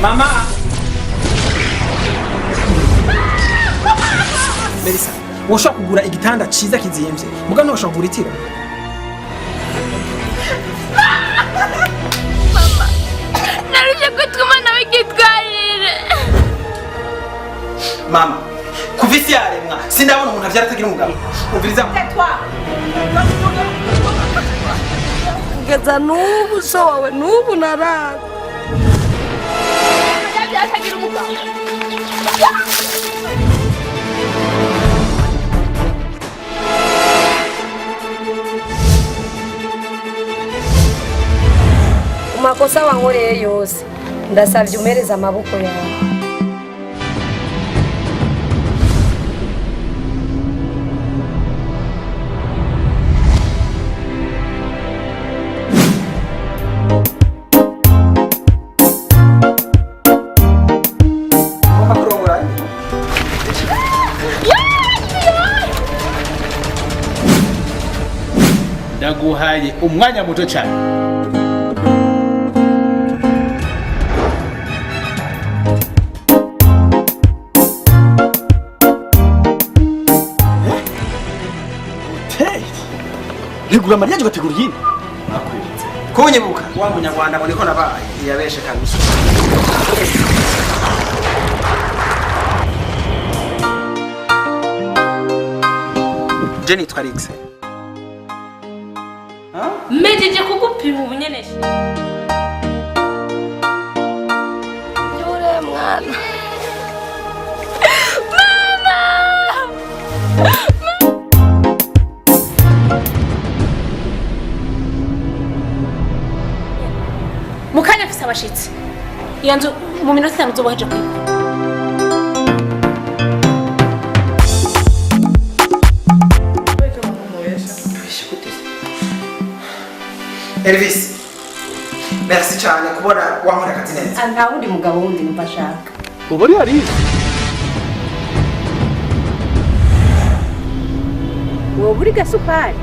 Mama Melissa, woshobora kugura igitanda ciza kizimvye, muga ntushobora kugura itiro. Mama, naruje gutuma nawe gitwarire. Mama, kuva isi yaremwa sindabona umuntu avyara atagira umugabo. Umviriza. Kugeza n'ubu so wawe n'ubu narara. Atagira umugabo. Makosa wankoreye yose ndasavye umereze amaboko yawe. Ndaguhaye umwanya muto cyane. Ntegura mariage ugategura iyindi. Kunyibuka wa munyarwanda ngo niko nabaye yabeshe kabisa. Je nitwa Alex. Mejije kugupima ubunyeneshe. Yure mwana. Mama! Mukanya afise abashitsi. Iyo nzu mu minota itanu uzoba kwiga. Elvis, merci cyane kubona wankora akazi neza. Nta wundi mugabo wundi numva ashaka. Ubu ari hariya. Wowe uri gasupari.